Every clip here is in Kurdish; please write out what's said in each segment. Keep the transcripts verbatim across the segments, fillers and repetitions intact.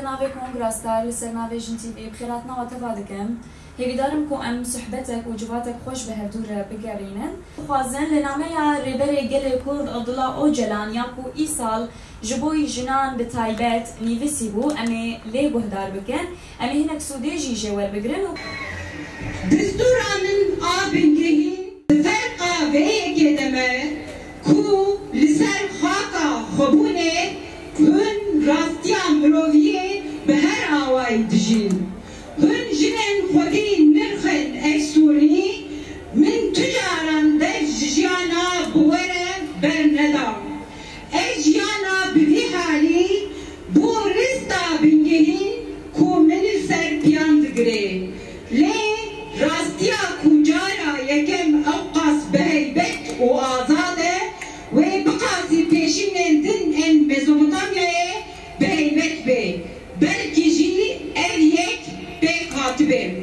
Navê Kongra Star li ser navê Jin T V bi xêrhatina we teva dikim. Hêvîdar im ku em sohbetek û civatek xweş bi hevdû re bigerînin. Dixwazin li nameya Rêberê Gelê Kurd Abdullah Ocalan ya ku îsal ji bo jinan bi taybet nivîsî bû, em ê lê guhdar bikin. Em ê hinek sûdê jî jê werbigirin û Distûra min a bingehîn di ferqa vê yekê de me ku li ser xaka xwebûnê hûn rastiya miroviyê bi her awayî dijîn. Hûn jinên xwedî nirxên efsûnî, min tu caran dev ji jiyana bi we re berneda. Ev jiyana bi vî halî bû rista bingehîn ku min li ser piyan digirê. Lê rastiya ku cara yekem ewqas bi heybet û azad e, wê biqasî pêşînên din ên Mezopotamyayê bi heybet bê. Belkî jî ev yek pêk hatibe.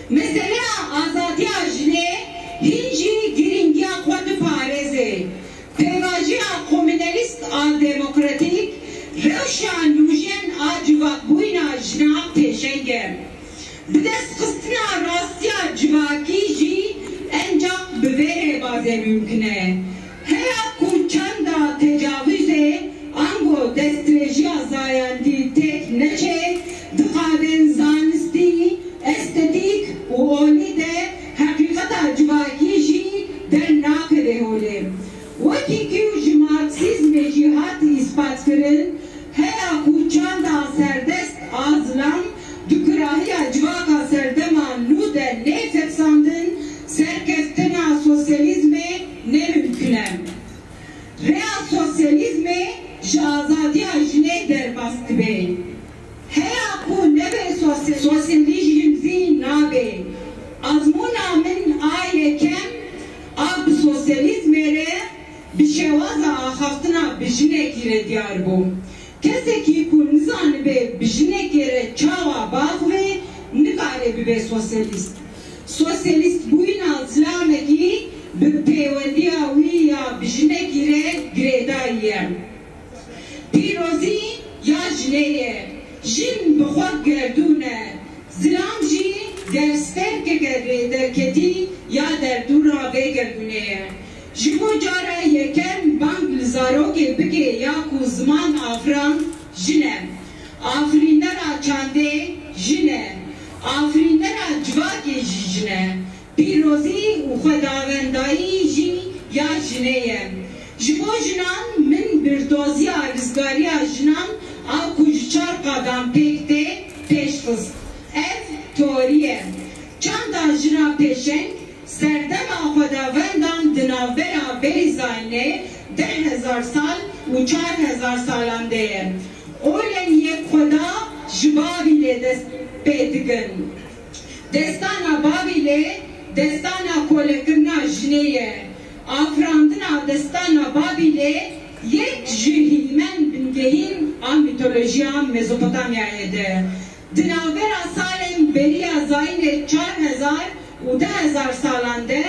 Meseleya azadiya jinê hîn jî girîngiya xwe diparêze. Pêvajoya komûnalîst a demokratîk, rewşa nûjen a civakbûyîna jinan pêşeng e. Bi destxistina rastiya civakî jî encax bi vê rêbazê mimkun e. Heya ku çanda tecavuzê ango destdirêjiya zayendî têk neçe, di qadên zanistî, estetîk û olî de heqîqeta civakî jî dernakeve holê. Wekî ku ji Marksîzmê jî hat îspatkirin, heya ku çanda serdest a zilam di kurahiya civaka serdema nû de neyê fetisandin, serkeftina sosyalîzmê ne mimkun e. Rêya sosyalîzmê ji azadiya jinê derbas dibe. Heya ku nebe sosy-, sosyalîzm jî nabe. Azmûna min a yekem a bi sosyalîzmê re bi şêwaza axaftina bi jinekî re diyar bû. Kesekî ku nizanibe bi jinekê re çawa biaxive, nikare bibe sosyalîst. Sosyalîstbûyîna zilamekî bi pêwendiya wî ya bi jinekî re girêdayî ye. Pîrozî ya jinê ye. Jin bi xwe gerdûn e. Zilam jî gerstêrkeke rêderketî ya derdûra vê gerdûnê ye. Ji bo cara yekem bang li zarokê bike ya ku ziman afirand, jin e. Afirîndera çandê jin e. Afirîndera civakê jî jin e. Pîrozî û xwedawendayî jî ya jinê ye. Ji bo jinan min birdoziya rizgariya jinan a ku ji çar qadan pêk tê pêş xist. Ev teorî ye. Çanda jina pêşeng serdema xwedavendan di navbera berî zayînê deh hezar sal û çar hezar salan de ye. Olên yek xweda ji Babîlê dest pê dikin. Destana Babîlê destana kolekirina jinê ye. Afirandina destana Babîlê yek ji hîmen bingehîn a mîtolojiya Mezopotamyayê de. Di navbera salên beriya zayînê çar hezar û du hezar salan de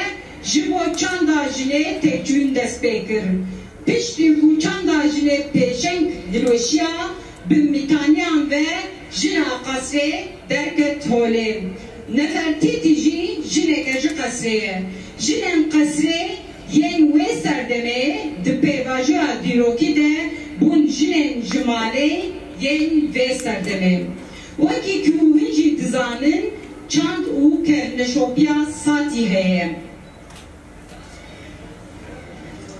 ji bo çanda jinê têkçûn dest pê kir. Piştî ku çanda jinê pêşeng hilweşiya, bi mîtaniyan ve jina qesrê derket holê. Nefertîtî jî jineke ji qesrê ye. Jinên qesrê yên wê serdemê di pêvajoya dîrokî de bûn jinên ji malê yên vê serdemê. Wekî ku hûn jî dizanin, çand û kevneşopiya Satî heye.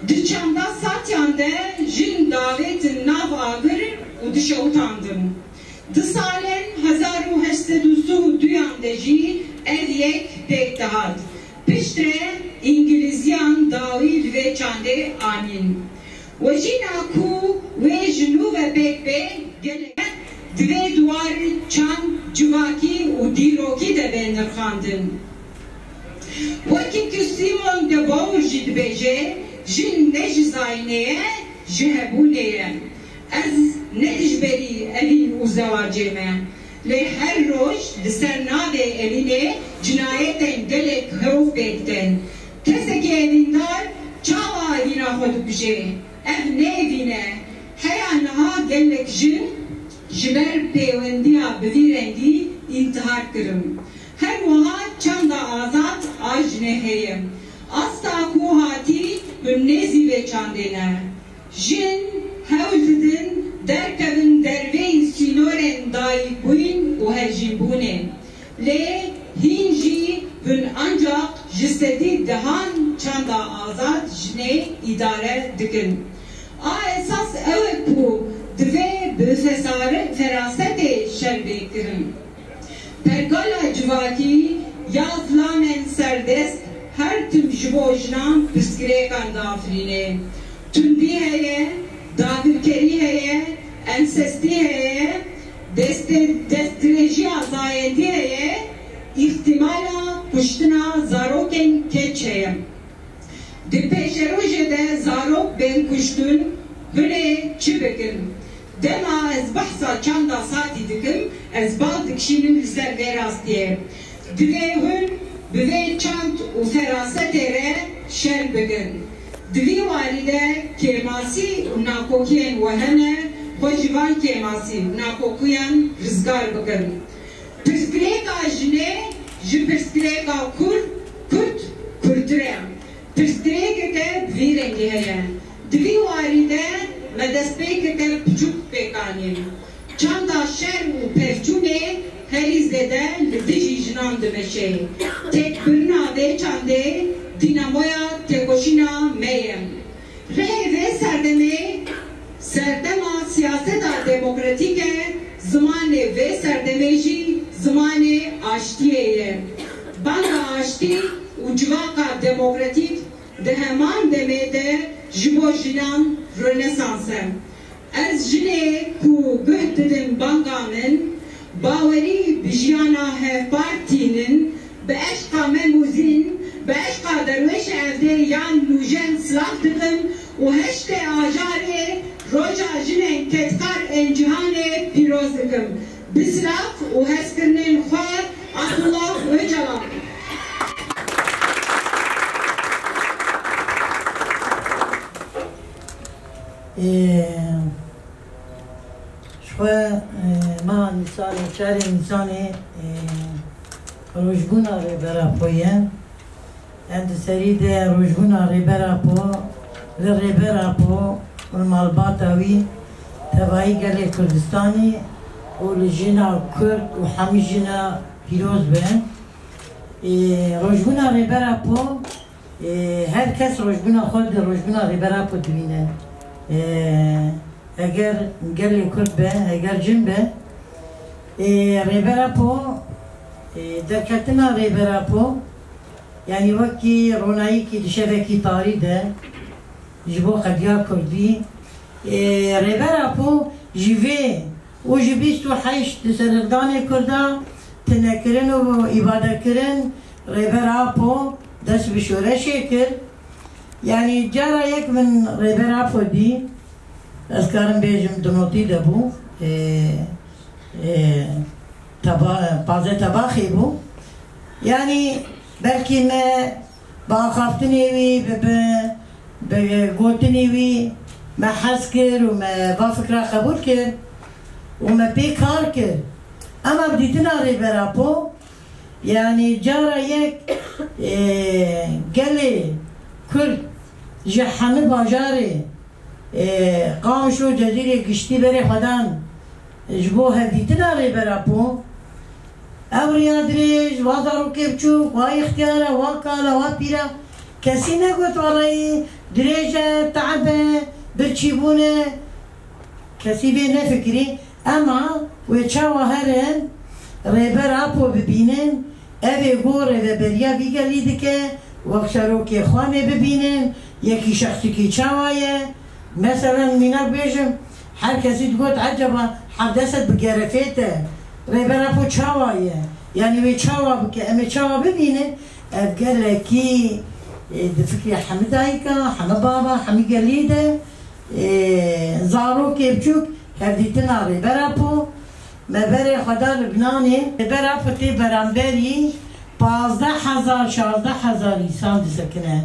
Di çanda Satiyan de jin davêtin nav agir û dişewitandin. Di salên hezar û heşt sed û sî û duyan de jî ev yek pêk dihat. Piştre Îngilîziyan dawî li vê çandê anîn. Wejîna ku wê ji nû ve pêk bê, gelek di vê dwar çand, civakî û dîrokî de bê nirxandin. Wekî ku Simone de Beauvoir jî dibêje, jin ne ji zayînê ye, ji hebûnê ye. Ez ne dijberî evîn û zewacê me. Lê her roj li ser navê evînê cinayetên gelek hov pêk tên. Kesekî evîndar çawa evîna xwe dikuje? Ev ne evîn e. Heya niha gelek jin Ji ber pêwendiya bi vî rengî întihar kirim. Her wiha çanda azad a jinê heye. Asta ku hatî hûn nêzî vê çandê ne. Jin hewl didin derkevin derveyî sînorên dayikbûyîn û hevjînbûnê. Lê hîn jî hûn ancaq ji sedî dehan çanda azad jinê îdare dikin. A esas ew e ku divê bi fesare-, ferasetê şer bê kirin. Pergala civakî ya zilamên serdest her tim ji bo jinan pirsgirêkan diafirîne. Tundî heye, dagirkerî heye, ensestî heye, destê-, destdirêjiya zayendî heye, îhtimala kuştina zarokên keç heye. Di pêşerojê de zarok bên kuştin, hûn ê çi bikin? Dema ez behsa çanda sadî dikim, ez bal dikişînim li ser vê rastiyê. Divê hûn bi vê çand û ferasetê re şer bikin. Di vî warî de kêmasî û nakokiyên we hene, xwe ji van kêmasî û nakokiyan rizgar bikin. Pirsgirêka jinê ji pirsgirêka kurd, kurd, kurtir e. Pirsgirêkeke bi vî rengî heye. Di vî warî de me destpêkeke piçûk pêk anîn. Çanda şer û pevçûnê herî zêde li dijî jinan dimeşe. Têkbirina vê çandê dînamoya têkoşîna me ye. Rihê vê serdemê serdema siyaseta demokratîk e, zimanê vê serdemê jî zimanê aştiyê ye. Banga aştî û civaka demokratîk di heman demê de ji bo jinan rönesans e. Ez jinê ku guh didin banga min, bawerî bi jiyana hevpar tînin, bi eşqa Mem û Zîn, bi eşqa Derwêş Evdê yan Nûjen silav dikim û heştê Ajarê Roja Jinên Kedkar ên Cîhanê pîroz dikim. Bi silav û hezkirinên xwe, Abdullah Ocalan. Ê, ji xwe, ê, meha Nîsanê, çarê Nîsanê, ê, rojbûna Rêber Apo ye. Em di serî de rojbûna Rêber Apo, li Rêber Apo û malbata wî tevayî gelê Kurdistanê û li jina Kurd û hemî jina pîroz be. Ê, rojbûna Rêber Apo, ê, her kes rojbûna xwe di rojbûna Rêber Apo dibîne. Ê, eger gelê Kurd be, eger cin be, ê, Rêber Apo, ê, derketina Rêber Apo, yanî wekî ronayîkî di şevekî tarî de ji bo qediya Kurdî, ê, Rêber Apo ji vê û ji bîst û heşt di serhildanê Kurda tinekirin û îbadekirin, Rêber Apo dest bi şoreşê kir. Yanî cara yek min Rêber Apo dî, ez karim bêjim di notî de bû, ê, ê, teba-, pazê tebaxê bû. Yanî belkî me bi axaftinê wî, bi, bi, bi gotinê wî me hez kir û me va fikra qebûl kir û me pê kar kir. Ema bi dîtina Rêber Apo, yanî cara yek, ê, gelê Kurd ji hemî bajarê, ê, Qamişlo, Cezîrê giştî berê xwe dan ji bo hevdîtina Rêber Apo. Ev riya dirêj, wa zarokê biçûk, wa îxtiyara, wa kala, wa pîra, kesî negot, weleyî dirêj e, te'eb e, birçîbûn e. Kesî vê nefikirî. Ema wê çawa herin Rêber Apo bibînin, ev ê ku rêveberiya vî gelî dike, wek serokê xwe nê bibînin, yekî şexsîkî çawa ye? Meselen, mînak bêjim, her kesî digot, ecaba hevdeh sed bi gerefê te, Rêber Apo çawa ye? Yanî wê çawa bike? Em ê çawa bibînin? Ev gelekî, e, di fikrê hemî dayika, hemî bava, hemî gelî de, e, zarokê biçûk hevdîtina Rêber Apo, me berê xwe da Libnanê. Rêber Apo tê beramberî pazdeh hezar, şazdeh hezar însan disekine.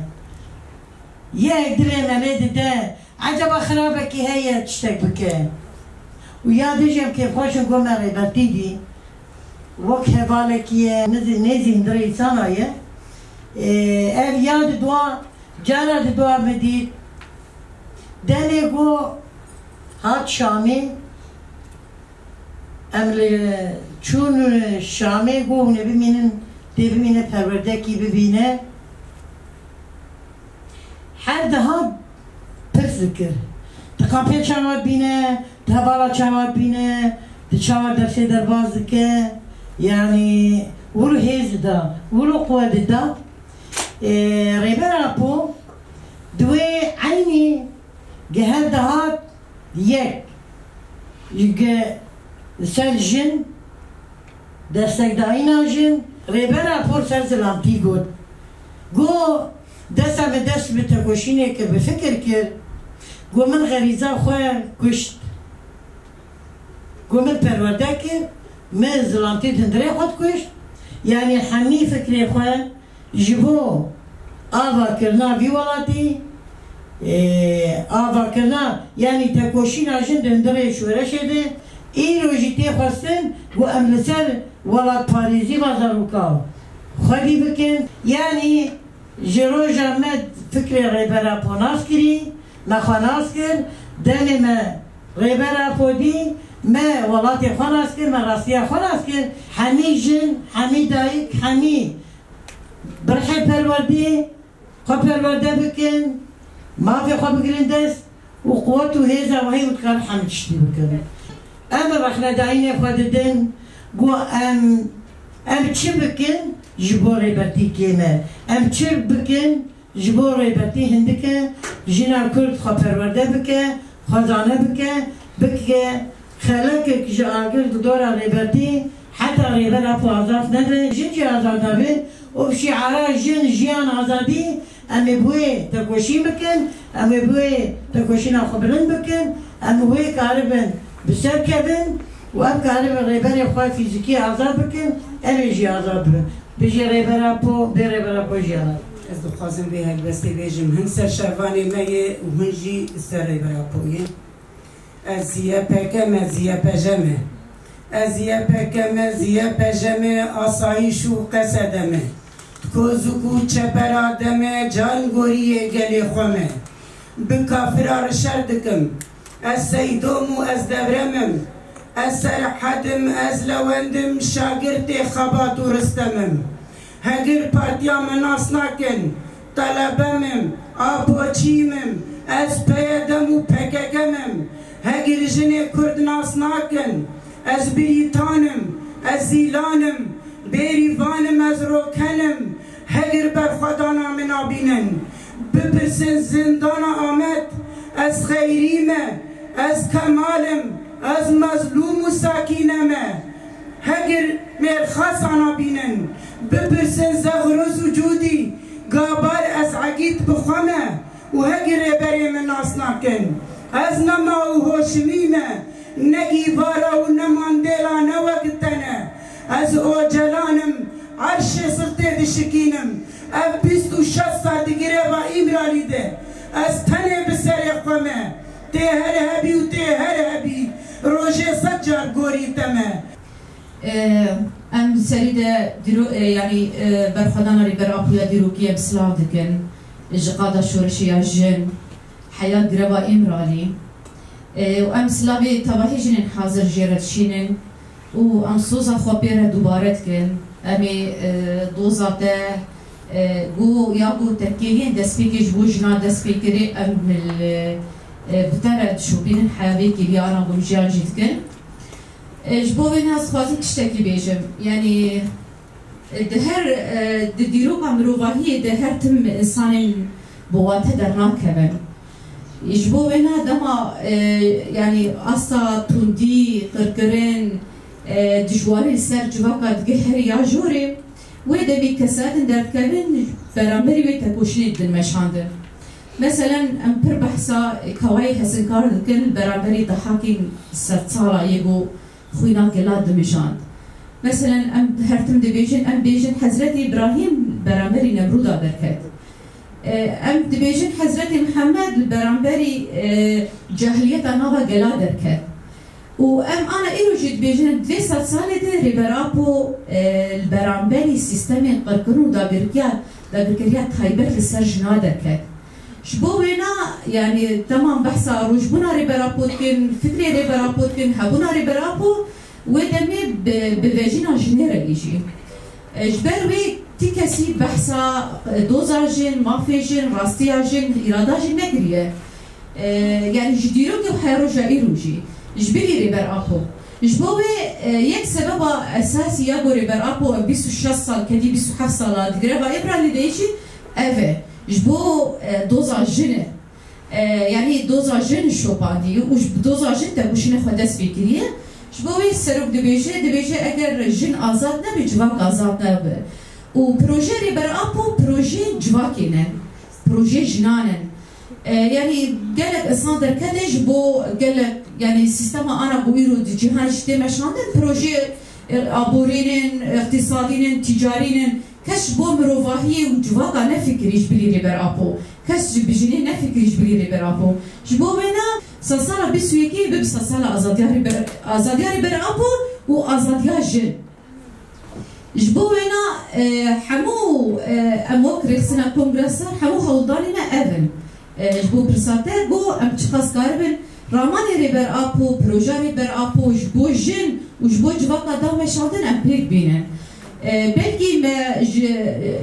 Yek dilê me lê dide, ecaba xirabekî heye tiştek bike? Û ya dî jî em kêfxweş in ku me Rêbertî dî. Wek hevalekî ye, nêzî, nêzî hundirê însana ye. Ê, ev ya di dua, cara di dua min dît. Demê ku hat Şamê, em li çûn Şamê ku hûn ê bimînin, dê bimîne perwerdekî bibîne. Her diha pirs dikir. Di kampê çawa dibîne, di hevala çawa dibîne, di çawa dersê derbas dike, yanî wilo hêz dida, wilo quwet dida. Ê, Rêber Apo di wê eynî ge her dihat yek, ge li ser jin, destekdayîna jin, Rêber Apo ser zilamtî got. Got, desta min dest bi tekoşînê kir, bi fikir kir. Got, min xerîza xwe kuşt. Got, min perwerde kir, min zilamtî di hundirê xwe dikuşt. Yanî hemî fikrê xwe ji bo avakirina vî welatî, ê, avakirina, yanî tekoşîna jin di hundirê şoreşê de, îro jî tê xwestin ku em li ser welatparêzî va zaroka xwedî bikin. Yanî ji roja me fikrê Rêber Apo nas kirî, me xwe nas kir, demê me Rêber Apo dî, me welatê xwe nas kir, me rastiya xwe nas kir. Hemî jin, hemî dayik, hemî birhê perwerdê, xwe perwerde bikin, mafê xwe bigirin dest û quwet û hêza we heye û dikarin hemî tiştî bikin. Em rexnedayînê xwe didin, got em, em çi bikin ji bo Rêbertî kêm e? Em çi bikin ji bo Rêbertî hindik e? Jina Kurd xwe perwerde bike, xwe zane bike, bike xelekek ji agir di dora Rêbertî heta Rêber Apo azad nebe, jin jî azad nabe. Û bi şîara jin, jiyan, azadî, em ê bi wê tekoşîn bikin, em ê bi wê tekoşîna xwe bilind bikin, em ê wê karibin bi ser kevin û em karibin rêberê xwe fîzîkî azad bikin, em ê jî azad bibin. Bijî Rêber Apo, bê Rêber Apo jiyana. Ez dixwazim vê helbestê bêjim, hin ser şervanê me yê û hin jî ser Rêber Apo yê. Ez Y P K me, ez Y P J me. Ez Y P K me, ez Y P J me, asayîş û Q S D me. Kozik û çepera de me, can goriyê gelê xwe me. Bi kafira re şer dikim. Ez Seydom û ez Devrem im. Ez Serhed im, ez Lewend im, şagirtê Xebat û Ristem im. Hegir partiya me nas nakin, Telebe mim, Apoçî mim, ez P Y D im û P K K mim. Hegir jinê Kurd nas nakin, ez Birîtan im, ez Zîlan im, Bêrîvan im, ez Roken im. Hegir berxwedana min nabînin, bipirsin zindana Amed, ez Xeyrî me, ez Kemal im, ez Mezlûm û Sakîne me. Hegir mêrxasa nabînin, bipirsin Zexroz û Cûdî, Gabar ez Egîd bi xwe me û hegir rêberê min nas nakin. Ez ne Ma û Hoşimî me, ne Gîvara û ne Mandela ne wek te ne. Ez Ocalan im, erşê sixtê dişikînim. Ev bîst û şeş sal di girêva Îmralî de. Ez tenê bi serê xwe me. Tê her hebî û tê her hebî. Rojê sed car gorî te me. Em serî de dîro-, e, yanî, e, berxwedana Rêber Apoya dîrokî em silav dikin. Ji qada şoreşê ya jin, heya greva Îmralî. E, û em silavê tevahî jinên hazir jê re dişînin û em soza xwe pê re dubare dikin. Em ê, e, doza te, e, ku ya ku te kêliyên destpêkê ji bo jina dest pê kirê, em li, e, bi te re dişopînin, heya vê kêliya ana ku em jiyan jî dikin. E, ji bo vê ne ez dixwazim tiştekî bêjim. Yanî, e, di her, e, di dîroka mirovahiyê de her tim însanên bi wate dernakevin. Ji bo wê ne dema, e, yanî asta tundî, qirkirin, e, dijwarî li ser civaka digihê ya jorê, wê demê kesayetên derdikevin beramberî wê tekoşînê didin meşandin. Meselen, em pir behsa Kawayê Hesinkar dikin li beramberî dehakên sedsala yê ku xwîna gela dimijand. Meselen, em her tim dibêjin, em bêjin Hezretî Îbrahîm beramberî Nemrûda derket. E, em dibêjin Hezretî Mihemed li beramberî, e, cahiliyeta nava gela derket. Û em ana îro jî dibêjin, di vê sedsalê de Rêber Apo, e, li beramberî sîstemên qirkirin û dagirkiya, dagirkeriya taybet li ser jina derket. Ji bo wêna, yanî, temam behsa rojbûna Rêber Apo dikin, fikrê Rêber Apo dikin, hebûna Rêber Apo, wê demê bi, bi vejîna jinê re jî. E, ji ber wê ti kesî behsa, e, doza jin, mafê jin, rastiya jin, îrada jin nekiriye. E, yanî ji dîrokê heya roja îro jî, ji bilî Rêber Apo. Ji bo wê, e, yek sebeba esasî ya ku Rêber Apo ev bîst û şeş sal, kedî bîst û heft sala di greva Îmralî de yê jî ev e. Ji bo, e, doza jin e. E, yanî doza jin şopandî û ji doza jin tekoşînê xwe dest pê kiriye. Ji bo wê serok dibêje, dibêje eger jin azad nebe, civak azad nebe. Û proje Rêber Apo projeyên civakê ne, projeyê jinan in. E, yanî gelek insan derkete ji bo gelek, yanî sîstema ana ku îro di cîhanê jî tê meşandin, projeyê, e, aborîn in, îqtîsadîn in, tîcarîn in. Kes ji bo mirovahiyê û civaka nefikirî ji bilî Rêber Apo. Kes ji bi jinê nefikirî ji bilî Rêber Apo. Ji bo wêna sedsala bîst û yekê bibe sedsala azadiya Rêber, azadiya Rêber Apo û azadiya jin. Ji bo wêna, e, hemû, e, em wek rêxistina Kongreser hemû hewldanê me ev in. E, ji bo pirsa te got, em çiqas karibin ramanê Rêber Apo, proja Rêber Apo ji bo jin û ji bo civaka da meşandin em pêk bînin. E, belkî me ji,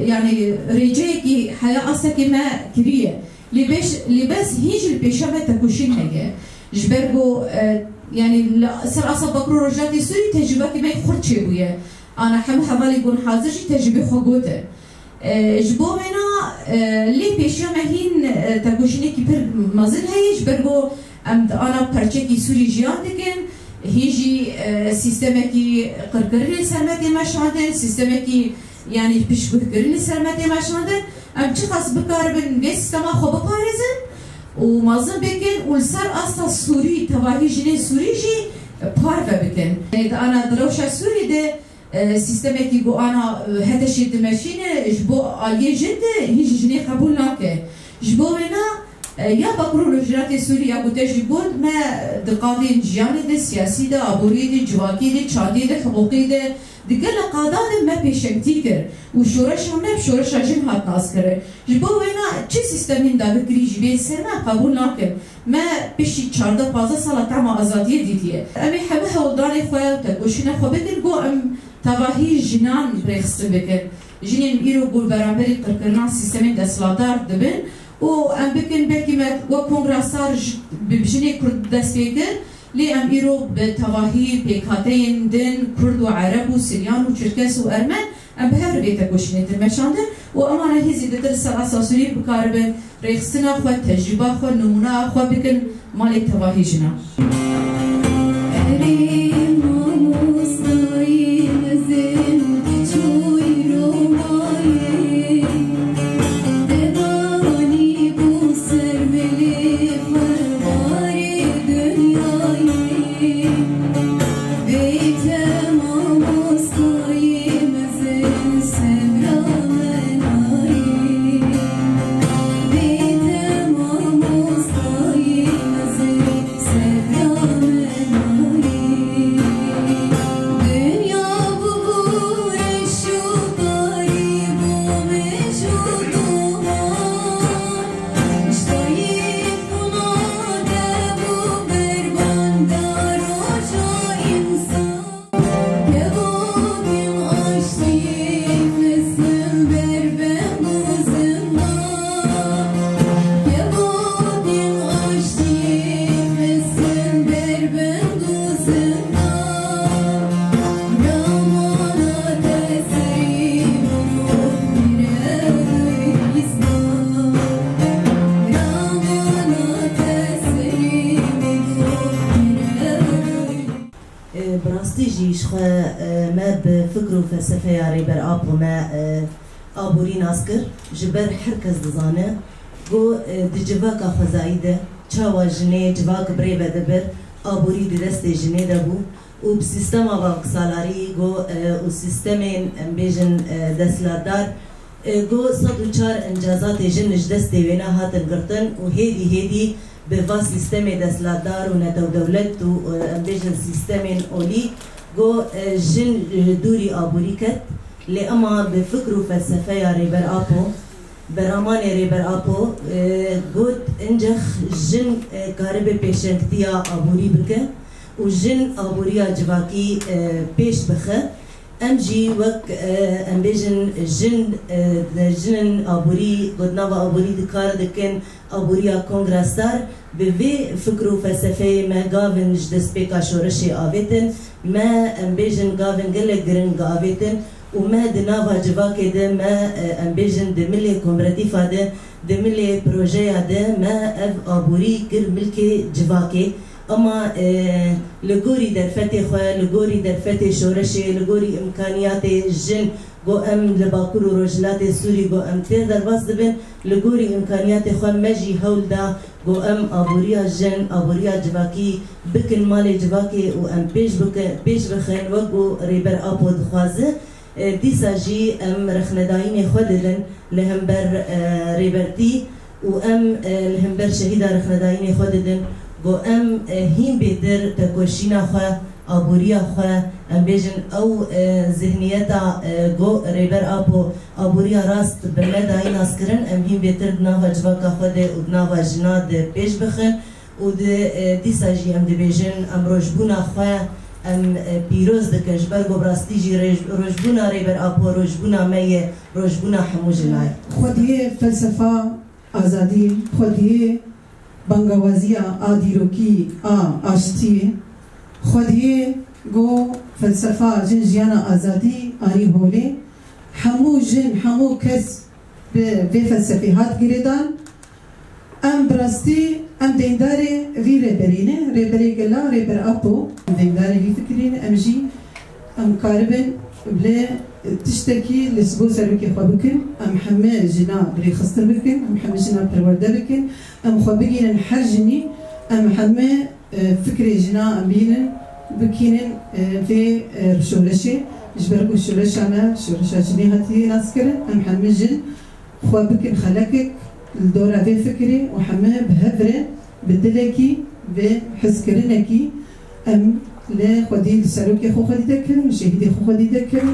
yanî rêceyekî heya astekê me kiriye. Lê beş, lê bes hîn jî li pêşiya me tekoşîn heye. Ji ber ku, e, yanî li ser asa Bakur û Rojhilatê Sûrî tecrûbekî me xurt çêbûye. Ana hemû hevalê gon hazir jî tecrûbê xwe gotin. E, ji bo wêna, e, lê pêşiya me hîn, e, tekoşînekî pir mezin heye, ji ber ku em di ana perçekî Sûrî jiyan dikin, hîn jî, e, sîstemekî qirkirinê ser me tê meşandin, sîstemekî, yanî piştguhkirinê ser me tê meşandin. Em çiqas bikaribin vê sîstema xwe biparêzin û mezin bikin û li ser asta Sûrî, tevahî jinên Sûrî jî, e, parve bikin. E, di ana di rewşa Sûrî de, e, sîstemekî ku ana, e, HTŞ'ê dimeşîne, ji bo aliyê jin de hîn jî jinê qebûl nake. Ji bo wêna, e, ya Bakur û Rojhilatê Sûrî ya ku te jî got, me di qadên jiyanê de, siyasî de, aboriyê de, civakî de, çandî de, hiqûqî de, di gelek qada de me pêşengtî kir û şoreşa me bi şoreşa jin hat naskirin. Ji bo wêna çi sîstemên dagirkirî jî bên ser me qebûl nakin. Me piştî çardeh pazdeh sala tema azadiyê dîtiye. Em ê hemû hewldanê xwe û tekoşîna xwe bikin, ku em tevahî jinan rêxistin bikin. Jinên îro ku beramberî qirkirina sîstemên desthilatdar dibin û em bikin, belkî me wek Kongra Star ji, bi jinê Kurd dest pê kir, lê em îro bi tevahî pêkhateyên din, Kurd û Ereb û Siryan û Çirkes û Ermen, em bi hev re vê tekoşînê tê meşandin û em ana hîn zêdetir li ser asa Sûriyê bikaribin rêxistina xwe, tecrûba xwe, nimûna xwe bikin malê tevahî jinan. Erê mamostayê mezin, çûyî Romayê, devanî bû ser milê xwe barê dinyayê. Vê te mamostayê mezin, sebra me nayê. Vê te mamostayê mezin, sebra me nayê. Dinya bûbû reş û tarî bû, mêj û dohan. Ji tayê xuna de bû berbanda roja însan. Kebabên aştiyê xistin ber bend û zindan. Kebabên aştiyê xistin ber bend û zindan. Ramana te serî bû girewîstan. Ramana te serî bû girewîstan. E, bi rastî jî ji xwe, e, me bi fikr û felsefeya Rêber Apo me, e, aborî nas kir. Ji ber her kes dizane ku, e, di civaka xwezayî de çawa jinê civak bi rê ve dibir, aborî di destê jinê de bû û bi sîstema bavksalarî ku, e, û sîstemên, em bêjin, e, desthilatdar, e, ku sed û çar încazatê jin ji destê wêna hatin girtin û hêdî hêdî Bi va sîstemê desthilatdar û netewdewlet û, e, em bêjin sîstemên olî, go, e, jin, e, dûrî aborî ket, lê ema bi fikr û felsefeya Rêber Apo, beramanê Rêber Apo, e, got, incex jin, e, karibe pêşengtiya aborî bike û jin aboriya civakî, e, pêş bixe. Em jî wek, e, em bêjin jin, e, jinin aborî, got nava aborî dikar dikin, aboriya Kongra Star, bi vê fikr û felsefeyê me gavin ji destpêka şoreşê avêtin, me, em bêjin, gavin gelek giring avêtin û me di nava civakê de me, e, em bêjin, di milê komredîfa de, di milê projeya de me ev aborî kir milkê civakê. Ema, e, li gorî derfetê xwe, li gorî derfetê şoreşê, li gorî îmkaniyatê jin, go em li Bakur û Rojhilatê Sûrî, go em têr derbas dibin, li gorî îmkaniyatê xwe me jî hewl da, go em aboriya jin, aboriya civakî bikin malê civakê û em pêş bike-, pêş bixin, wek ku Rêber Apo dixwaze. E, dîsa jî em rexnedayînê xwe didin li hember, e, Rêbertî û em, e, li hember şehîda rexnedayînê xwe didin, ku em, e, hîn bêtir tekoşîna xwe, aboriya xwe, em bêjin ew, e, zihniyeta, e, ku Rêber Apo aboriya rast bi me dayî naskirin, em hîn bêtir di nava civaka xwe de û di nava jina de pêş bixin. Û di, e, dîsa jî em dibêjin, em rojbûna xwe em, e, pîroz dikin, ji ber ku bi rastî jî rêj-, rojbûna Rêber Apo rojbûna me ye, rojbûna hemû jina ye. Xwediyê felsefa azadî, xwediyê bangawaziya a dîrokî a aştiyê, xwediyê ku felsefa jin jiyana azadî anî holê, hemû jin, hemû kes bi vê felsefê hat girêdan. Em bi rastî, em deyndarê vî rêberî ne, rêberê gela, Rêber Apo. Em deyndarê vî fikirî ne, em jî, em karibin lê tiştekî li bo serokê xwe bikin, em heme jina birêxistin bikin, em heme jina perwerde bikin, em xwe bigînin her jinî, em heme, e, fikrê jina em bînin, bikînin, e, vê, e, şoreşê, ji ber ku şoreşa me, şoreşa jinê hatiye naskirin, em heme jin, xwe bikin xelekek li dora vê fikirê û heme bi hev re bi dilekî, bi hizkirinekî em li xwedî, li serokê xwe xwedî dekin, li şehîdê xwe xwedî dekin.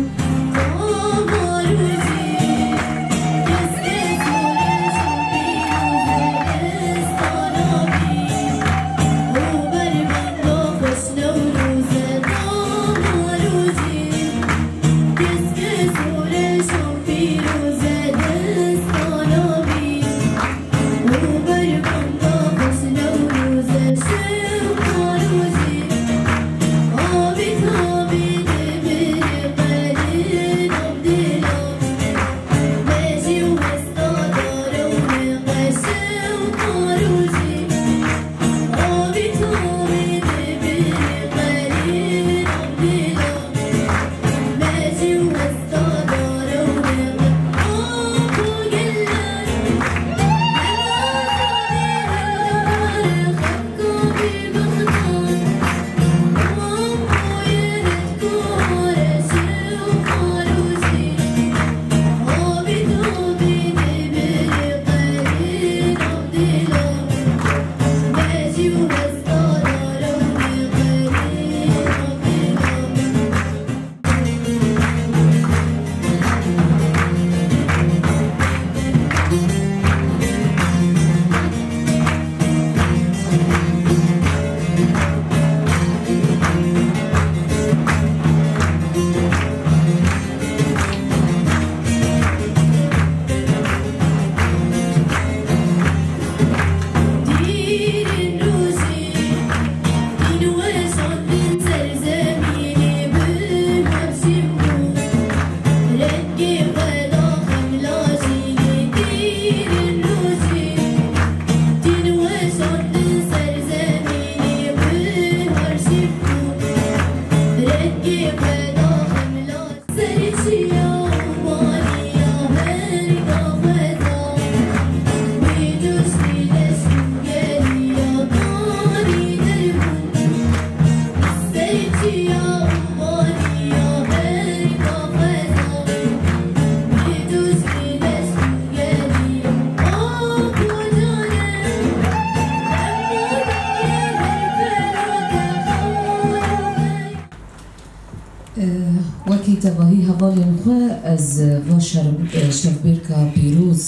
Tevahî hevalên xwe ez va şer-, şevbêrka pîroz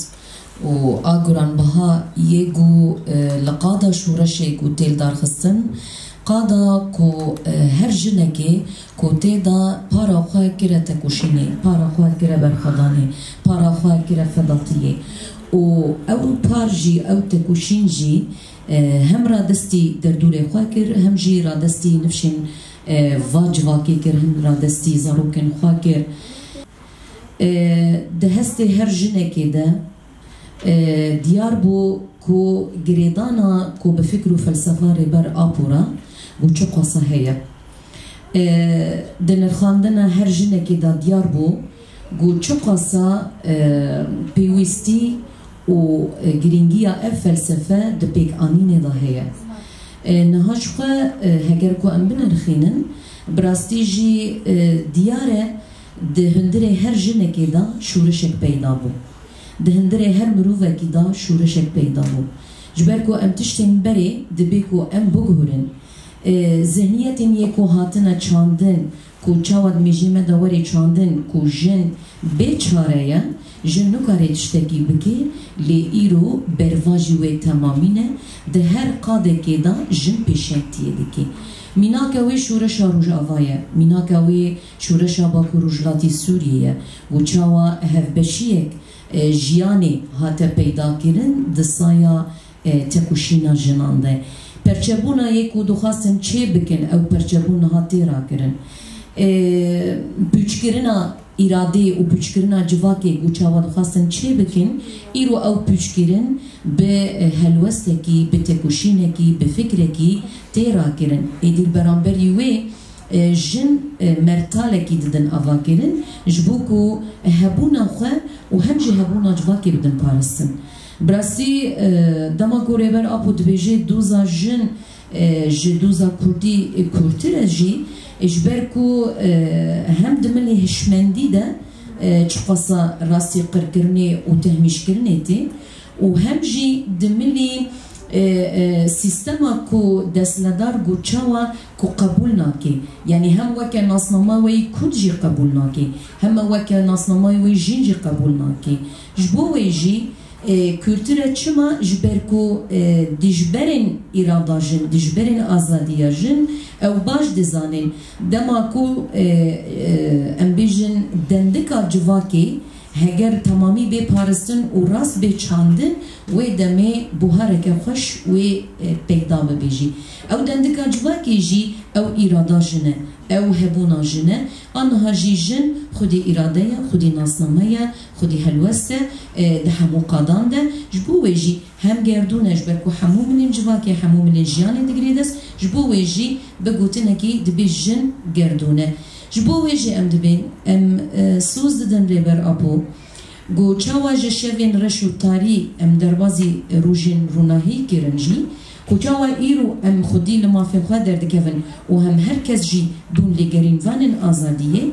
û a guranbiha yê ku, e, li qada şoreşê ku tê lidarxistin, qada ku, e, her jinekê ku tê de para xwe kire tekoşînê, para xwe kire berxwedanê, para xwe kire fedatiyê û ew par jî, ew tekoşîn jî, e, hem radestî derdorê xwe kir, hem jî radestî nifşên, e, va civakê kir, hem radestî zarokên xwe kir. E, di hestê her jinekê de, e, diyar bû ku girêdana ku bi fikr û felsefa Rêber Apo re ku çiqasa heye. E, di nirxandina her jinekê de diyar bû ku çiqasa, e, pêwîstî û, e, girîngiya ev felsefe di pêkanînê de heye. E, niha ji xwe, e, heger ku em binirxînin, bi rastî jî, e, diyar e, di hundirê her jinekê de şoreşek peyda bû. Di hundirê her mirovekî de şoreşek peyda bû. Ji ber ku em tiştên berê dibê ku em biguhurin, e, zihniyetên yê ku hatine çandin, ku çawa di mêjê me de were çandin ku jin bê çare ye, jin nikare tiştekî bike, lê îro bervajî wê temamî ne, di her qadekê de jin pêşengtiyê dike. Mînaka wê şoreşa Rojava ye, mînaka wê şoreşa Bakur Rojhilatî Sûriyê ye û çawa hevbeşiyek, e, jiyanê hate peyda kirin di saya, e, tekoşîna jinan de. Perçebûna yê ku dixwastin çê bikin, ew perçebûn niha tê rakirin. E, pûçkirina îradeyê û pûçkirina civakê ku çawa dixwastin çê bikin, îro ew pûçkirin bi, e, helwestekî, bi tekoşînekî, bi fikrekî tê rakirin. Êdî li beramberî wê, e, jin, e, mertalekî didin avakirin, ji bo ku hebûna xwe û hem jî hebûna civakê bidin parastin. Bi rastî, e, dema ku Rêber Apo dibêje doza jin, e, ji doza kurdî, e, kûrtir e jî, e, ji ber ku, e, hem di milê hişmendî de, e, çiqasa rastî qirkirinê û tehmîşkirinê tê, û hem jî di milî, e, e, sîstema ku destnedar ku çawa ku qebûl nake. Yanî hem weke nasnama wê yî kurd jî qebûl nake. Heme weke nasnama wê jin jî qebûl nake. Ji bo wê jî, e, kûrtir e çima? Ji ber ku, e, dijberên îrada jin, dijberên azadiya jin ew baş dizanin. Dema ku, e, e, em bêjin dendika civakê, heger temamî bê parastin û rast bê çandin, wê demê buhareke xweş wê, e, peyda bibe jî. Ew dendika civakê jî ew îrada jin e, ew hebûna jin e. Aniha jî jin xwedî îrade ye, xwedî nasname ye, xwedî helwest e, e, di hemû qadan de. Ji bo wê jî hem gerdûn e, ji ber ku hemû milên civakê, hemû milên jiyanê digirê dest. Ji bo wê jî bi gotinekî dibê jin gerdûn e. Ji bo wê jî em dibên, em, e, soz didin Rêber Apo, ku çawa ji şevên reş û tarî em derbazî rojên ronahî kirin jî, ku çawa îro em xwedî li mafê xwe derdikevin û hem her kes jî dûn lêgerînvanên azadiyê,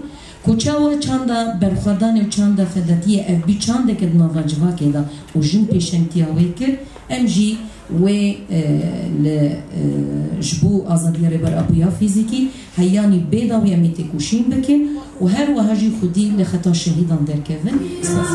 ku çawa çanda berxwedanê û çanda fedatiyê ev bî çandeke di nava civakê de û jin pêşengtiya wê kir, em jî wê, e, li, e, ji bo azadiya Rêber Apo ya fîzîkî, heyanî bê dawî em ê têkoşîn bikin û her wiha jî xwedî li xeta şehîdan derkevin. Spas.